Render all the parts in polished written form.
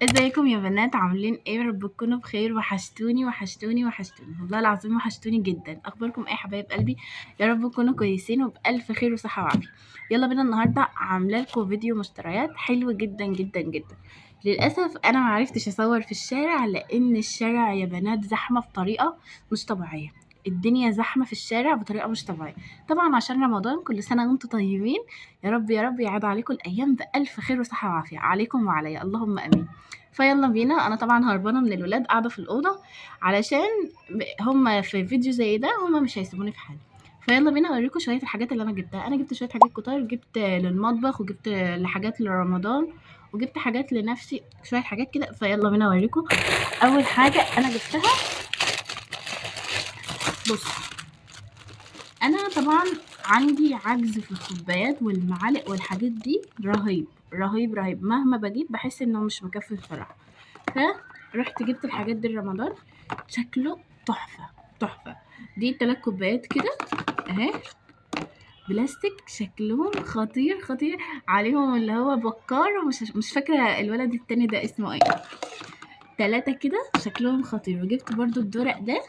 ازيكم يا بنات؟ عاملين ايه؟ يا رب تكونوا بخير. وحشتوني وحشتوني وحشتوني والله العظيم، وحشتوني جدا. اخباركم ايه يا حبايب قلبي؟ يا رب تكونوا كويسين وبالف خير وصحة وعافيه. يلا بينا النهارده عامله لكم فيديو مشتريات حلو جدا جدا جدا. للاسف انا معرفتش اصور في الشارع لان الشارع يا بنات زحمة بطريقة مش طبيعية. الدنيا زحمة في الشارع بطريقة مش طبيعية، طبعا عشان رمضان. كل سنة وانتم طيبين، يا رب يا رب يعاد عليكم الايام بالف خير وصحة وعافيه، عليكم وعليا، اللهم امين. فيلا بينا. انا طبعا هربانه من الولاد، قاعدة في الاوضة علشان هم في فيديو زي ده هم مش هيسيبوني في حالي. فيلا بينا اوريكم شوية الحاجات اللي انا جبتها. انا جبت شوية حاجات كتار، جبت للمطبخ وجبت لحاجات لرمضان وجبت حاجات لنفسي، شوية حاجات كده. فيلا بينا اوريكم. اول حاجة انا جبتها، بص، انا طبعا عندي عجز في الكوبايات والمعالق والحاجات دي رهيب رهيب رهيب، مهما بجيب بحس انه مش مكفي بصراحة. فرحت جبت الحاجات دي لرمضان، شكله تحفة تحفة. دي 3 كوبايات كده اهي بلاستيك، شكلهم خطير خطير، عليهم اللي هو بكار ومش مش فاكره الولد التاني ده اسمه ايه. 3 كده شكلهم خطير. وجبت برضو الدورق ده،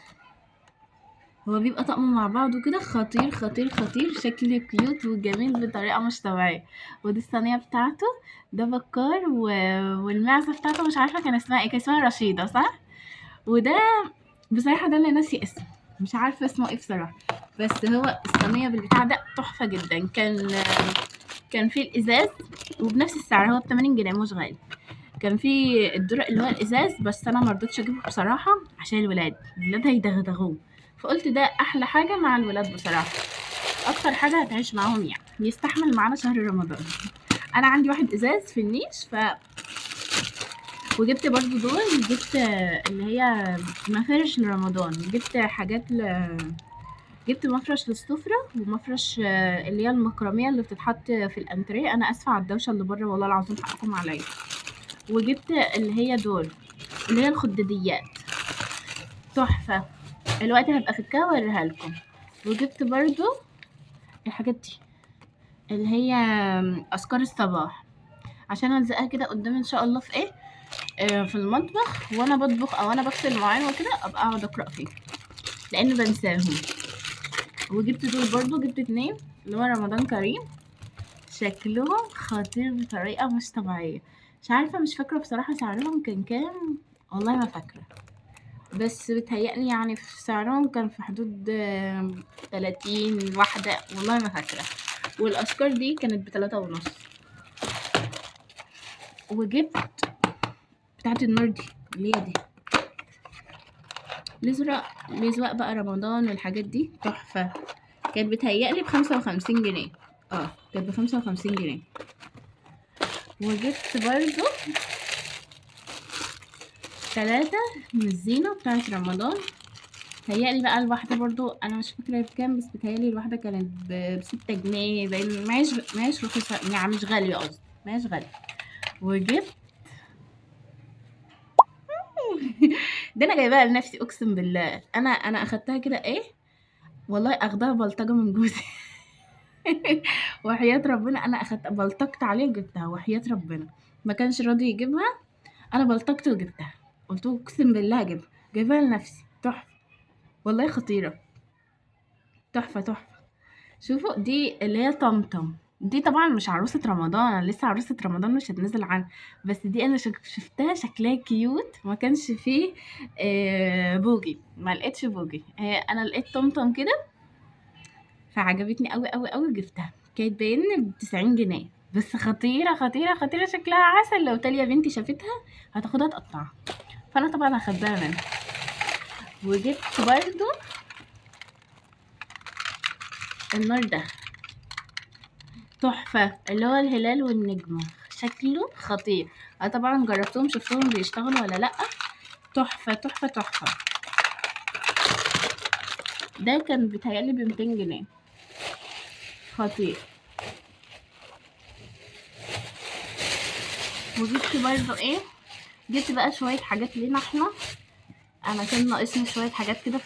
هو بيبقى طقم مع بعضه كده، خطير خطير خطير، شكله cute وجميل بطريقة مش طبيعية. ودي الصينية بتاعته، ده بكار والمعزه بتاعته مش عارفه كان اسمها ايه، كان اسمها رشيده صح؟ وده بصراحة ده اللي ناسي اسمه، مش عارفه اسمه ايه بصراحة، بس هو الصينية بالبتاع ده تحفة جدا. كان فيه الازاز وبنفس السعر، هو ب80 جنيه مش غالي. كان فيه الدرق اللي هو الازاز، بس انا مرضتش اجيبه بصراحة عشان الولاد، الولاد هيدغدغوه، فقلت ده احلى حاجة مع الولاد بصراحة، اكتر حاجة هتعيش معاهم يعني، يستحمل معانا شهر رمضان. انا عندي واحد ازاز في النيش. وجبت برضو دول، جبت اللي هي مفارش لرمضان، جبت حاجات جبت مفرش للسفرة ومفرش اللي هي المكرمية اللي بتتحط في الانتريه. انا اسفة على الدوشة اللي بره والله العظيم حقكم عليا. وجبت اللي هي دول اللي هي الخداديات تحفة، الوقت هبقى افكها واوريها لكم. وجبت برضو الحاجات دي اللي هي اذكار الصباح عشان الزقها كده قدام ان شاء الله في ايه، في المطبخ وانا بطبخ او انا بغسل مواعين وكده، ابقى اقعد اقرا فيه لان بنساهم. وجبت دول برضو، جبت 2 اللي هو رمضان كريم، شكلهم خطير بطريقة مش طبيعية. مش عارفه، مش فاكره بصراحة سعرهم كان كام، والله ما فاكره، بس بيتهيألي في سعرهم كان في حدود 30 واحدة، والله ما فاكرة. والأذكار دي كانت بتلاتة ونص. وجبت بتاعة النار دي اللي هي دي لزرق بقى رمضان والحاجات دي تحفة، كانت بتهيألي ب55 جنيه، كانت ب55 جنيه. وجبت برضو 3 من الزينة بتاعت رمضان، بتهيألي بقى الواحدة برضو أنا مش فاكرة بكام، بس بتهيألي الواحدة كانت ب6 جنيه، باين ماهيش رخيصة يعني، مش غالية قصدي، ماهيش غالية. وجبت ده أنا جايباها لنفسي أقسم بالله، أنا أخدتها كده إيه والله، أخدها بلطجة من جوزي وحياة ربنا أنا أخدت بلطجت عليه وجبتها، وحياة ربنا ما كانش راضي يجيبها، أنا بلطجت وجبتها، قلت له اقسم بالله هجيبها، جايباها لنفسي تحفة والله، خطيرة تحفة تحفة. شوفوا دي اللي هي طمطم، دي طبعا مش عروسة رمضان، انا لسه عروسة رمضان مش هتنزل عنها، بس دي انا شفتها شكلها cute، ما كانش فيه، بوجي، ما لقيتش بوجي، انا لقيت طمطم كده فعجبتني قوي قوي قوي وجبتها. كانت باين ب90 جنيه، بس خطيرة خطيرة خطيرة، شكلها عسل. لو تاليا بنتي شافتها هتاخدها تقطعها، فانا طبعا هخبيها منها. وجبت برضو النار ده تحفة، اللي هو الهلال والنجمة، شكله خطير. انا طبعا جربتهم، شفتهم بيشتغلوا ولا لأ، تحفة تحفة تحفة. ده كان بيتهيألي ب200 جنيه، خطير. وجبت برضو ايه، جبت بقى شوية حاجات لينا احنا، انا كان ناقصني شوية حاجات كده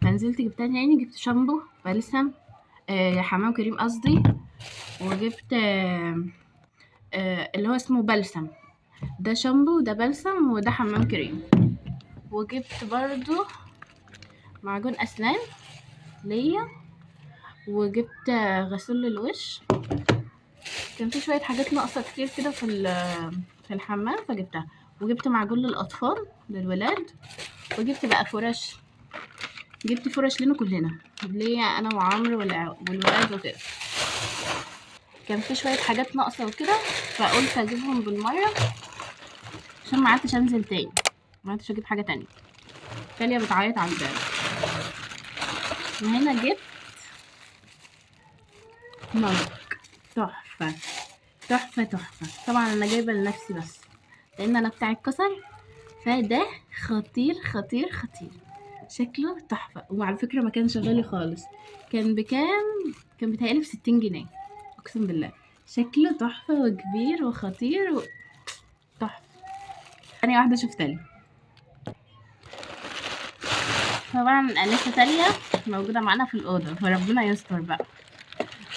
فنزلت جبتها تاني. جبت شامبو بلسم، حمام كريم قصدي، وجبت اللي هو اسمه بلسم، ده شامبو وده بلسم وده حمام كريم. وجبت برضو معجون اسنان ليا، وجبت غسول للوش. كان في شوية حاجات ناقصه كتير كده في الحمام فجبتها. وجبت معجون للاطفال للولاد، وجبت بقى فرش، جبت فرش لنا كلنا، ليا انا وعمرو والولاد وكده. كان في شوية حاجات ناقصه وكده فقلت اجيبهم بالمرة عشان ما عدتش انزل تاني، ما عدتش اجيب حاجة تانية. تاليا بتعيط على الباب. وهنا جبت مج تحفة تحفة تحفة. طبعا انا جايبه لنفسي بس لان انا بتاع الكسر، فده خطير خطير خطير، شكله تحفة. وعلى فكرة ما كانش غالي خالص، كان بكام؟ كان بيتهيألي ب60 جنيه، اقسم بالله. شكله تحفة وكبير وخطير تحفة. ثانية واحدة شفتها لي. طبعا انسه تانية موجودة معانا في الاوضة، فربنا يستر بقى.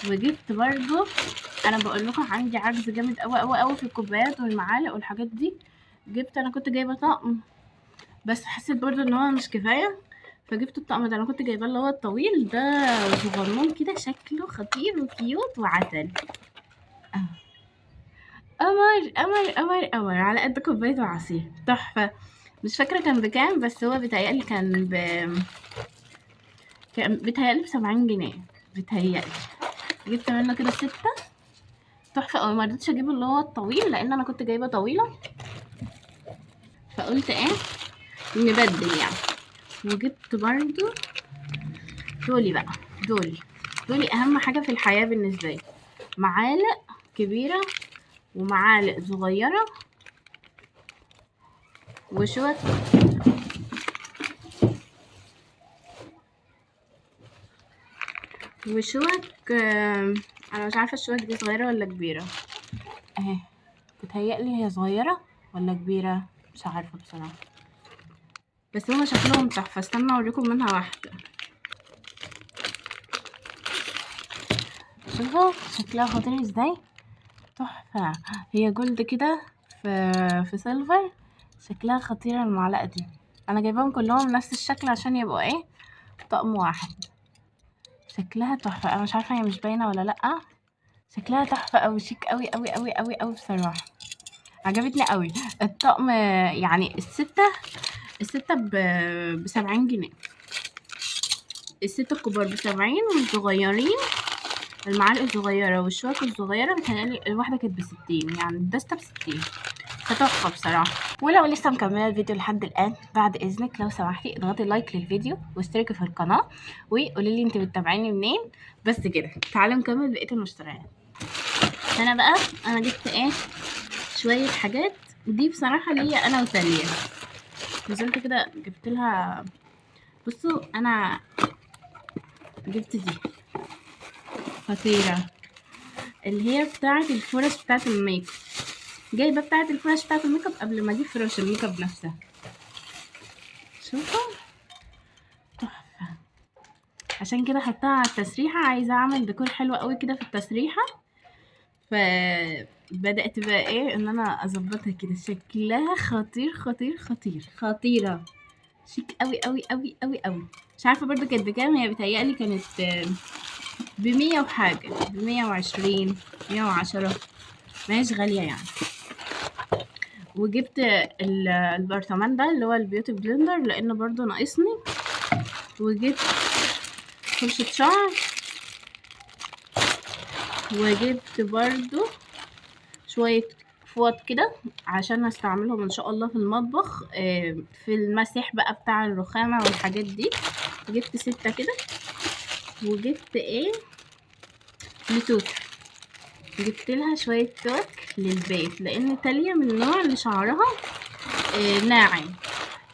وجبت برضو، انا بقول لكم عندي عجز جامد قوي قوي قوي في الكوبايات والمعالق والحاجات دي. جبت، انا كنت جايبه طقم بس حسيت برضو ان هو مش كفاية، فجبت الطقم ده. انا كنت جايباه اللي هو الطويل ده صغنون كده، شكله خطير وكيوت وعسل. قمر قمر قمر قمر، على قد كوباية العصير، تحفة. مش فاكره كان بكام، بس هو بيتهيألي كان بيتهيألي ب70 جنيه بيتهيألي. جبت منه كده 6، تحفة قوي. ما رضيتش اجيب اللي هو الطويل لان انا كنت جايبه طويلة، فقلت ايه نبدل يعني. وجبت برضو دولي بقى، دولي اهم حاجة في الحياة بالنسبة لي، معالق كبيرة ومعالق صغيرة وشوك. وشوك، انا مش عارفه الشوك دي صغيرة ولا كبيرة، اهي بتهيألي هي صغيرة ولا كبيرة مش عارفه بصراحة، بس هما شكلهم تحفة. استنى اوريكم منها واحدة. شوفوا شكلها خطير ازاي، تحفة. هي gold كده في silver، شكلها خطيرة المعلقة دي. انا جايباهم كلهم نفس الشكل عشان يبقوا ايه، طقم واحد. شكلها تحفة، انا مش عارفه هي مش باينة ولا لا. شكلها تحفة قوي، شيك قوي قوي قوي قوي قوي بصراحة، عجبتني قوي الطقم. يعني الستة ب70 جنيه، الستة الكبار ب70، والصغيرين المعالق الصغيرة والشوك الصغيرة بتهيألي الواحدة كانت ب60، يعني الدستة ب60، فتحفة بصراحة. ولو لسه مكملة الفيديو لحد الآن، بعد إذنك لو سمحتي اضغطي like للفيديو واشتركي في القناة وقولي لي انت بتتابعيني منين. بس كده، تعالوا نكمل بقية المشتريات. انا بقى جبت ايه، شوية حاجات دي بصراحة ليا انا وتاليا. نزلت كده جبت لها، بصوا انا جبت دي خطيرة اللي هي بتاعة الفرش بتاعة الميك اب، جايبة بتاعة الفرش بتاعة الميك اب قبل ما اجيب فرش الميك اب نفسها. شوفوا تحفة، عشان كده حطها على التسريحة. عايزة اعمل ديكور حلو قوي كده في التسريحة، فبدأت بقى ايه ان انا اظبطها كده. شكلها خطير خطير خطير خطيرة، شيك قوي قوي قوي قوي قوي. مش عارفة برضو كانت بكام، هي بتهيألي كانت بمية وحاجة، بمية وعشرين، مية وعشرة، ما هيش غالية يعني. وجبت البرطمان ده اللي هو ال beauty blender لانه برضو ناقصني. وجبت فرشة شعر، وجبت برضو شوية فوط كده عشان استعملهم ان شاء الله في المطبخ، في المسح بقى بتاع الرخامة والحاجات دي. جبت 6 كده. وجبت ايه لتوت، جبت لها شوية توك للبيت لان تاليا من النوع اللي شعرها ناعم،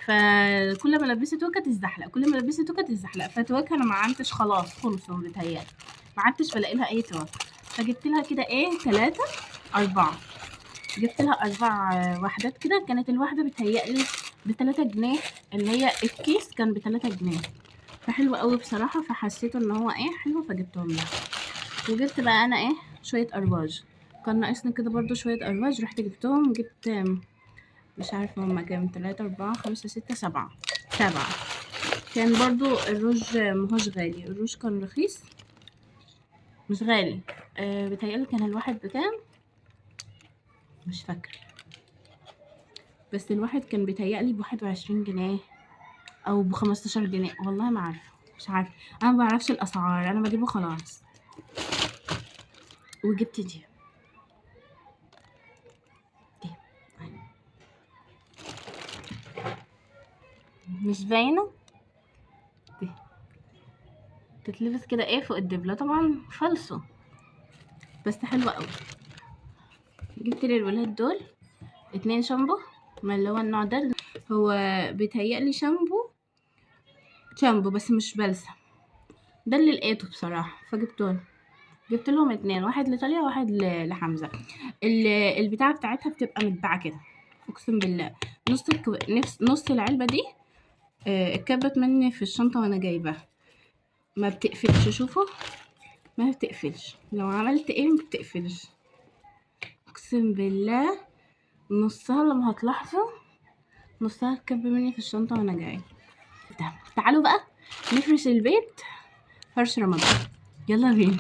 فكل ما لبست توكه تتزحلق، كل ما لبست توكه تتزحلق. فتوكه انا ما عدتش خلاص خلصوا بيتهيألي، ما عدتش بلاقي لها اي توك. فجبت لها كده ايه 3 4، جبت لها 4 وحدات كده. كانت الواحدة بتهيألي ب3 جنيه، اللي هي الكيس كان ب3 جنيه، فحلو قوي بصراحة. فحسيت ان هو ايه حلو فجبتهم لها. وجبت بقى انا ايه شوية ارواج، كان ناقصني كده برضو شوية ارواج، رحت جبتهم. جبت مش عارفه هما كام، 3 4 5 6 7 7. كان برضو الروج مهوش غالي، الروج كان رخيص مش غالي. بيتهيألي كان الواحد بكام مش فاكره، بس الواحد كان بيتهيألي ب21 جنيه او ب15 جنيه، والله ما عارفه، مش عارفه، انا ما بعرفش الاسعار، انا بجيبه خلاص. وجبت دي دي مش باينة، دي تتلبس كده ايه فوق الدبله، طبعا فالصو بس حلوة قوي. جبت للولاد دول 2 شامبو من اللي هو النوع ده، هو بيتهيألي شامبو بس مش بلسم، ده اللي لقيته بصراحة فجبته. جبت لهم 2، واحد لطاليا وواحد لحمزة. البتاعه بتاعتها بتبقى متباعه كده، اقسم بالله نص العلبة دي اتكبت مني في الشنطة وانا جايباها، ما بتقفلش. شوفوا ما بتقفلش، لو عملت ايه ما بتقفلش، اقسم بالله نصها لما هتلاحظوا نصها اتكب مني في الشنطة وانا جاية. تعالوا بقى نفرش البيت فرش رمضان، يلا بينا.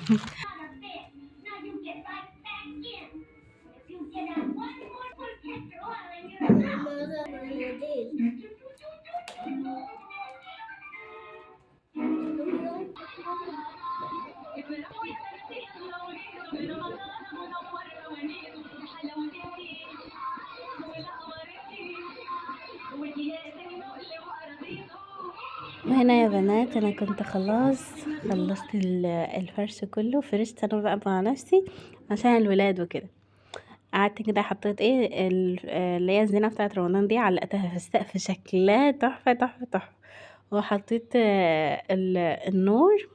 وهنا يا بنات انا كنت خلاص خلصت الفرش كله، فرشت انا بقى مع نفسي عشان الولاد وكده. قعدت كده حطيت ايه اللي هي الزينة بتاعت رمضان دي، علقتها في السقف، شكلها تحفة تحفة تحفة. وحطيت النور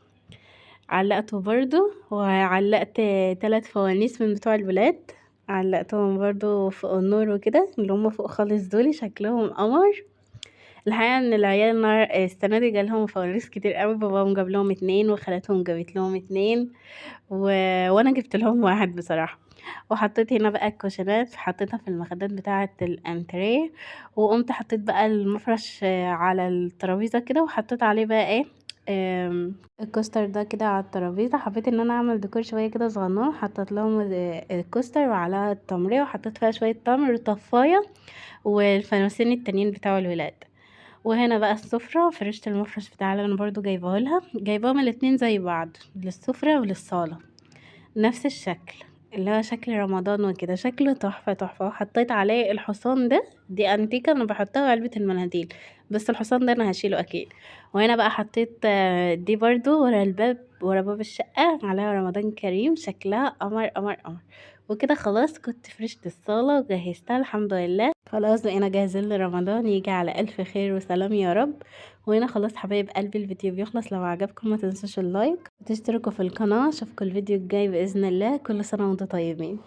علقته برضو، وعلقت 3 فوانيس من بتوع الولاد علقتهم برضو فوق النور وكده، اللي هم فوق خالص دول شكلهم قمر. الحقيقة ان العيال السنة دي جالهم فوانيس كتير قوي، باباهم جاب لهم 2 وخالتهم جابت لهم 2 وانا جبت لهم 1 بصراحة. وحطيت هنا بقى الكوشنات، حطيتها في المخدات بتاعه الانتريه، وقمت حطيت بقى المفرش على الترابيزة كده، وحطيت عليه بقى ايه الكوستر ده كده على الترابيزة. حبيت ان انا اعمل ديكور شوية كده صغنون، حطيت لهم الكوستر وعلى التمريه، وحطيت فيها شوية تمر وطفايه والفانوسين التانيين بتاع الولاد. وهنا بقى السفرة، فرشت المفرش بتاع اللي انا برضو جايباه لها، جايباهم الاتنين زي بعض للسفرة وللصالة نفس الشكل اللي هو شكل رمضان وكده، شكله تحفة تحفة. وحطيت عليه الحصان ده، دي انتيكة انا بحطها في علبة المناديل، بس الحصان ده انا هشيله اكيد. وهنا بقى حطيت دي برضو ورا الباب، ورا باب الشقة، عليها رمضان كريم، شكلها قمر قمر قمر. وكده خلاص كنت فرشت الصالة وجهزتها الحمد لله، خلاص بقينا جاهزين لرمضان، يجي على ألف خير وسلام يا رب. وهنا خلاص حبايب قلبي الفيديو بيخلص، لو عجبكم ما تنسوش اللايك وتشتركوا في القناة. اشوفكم الفيديو الجاي بإذن الله، كل سنة وانتم طيبين.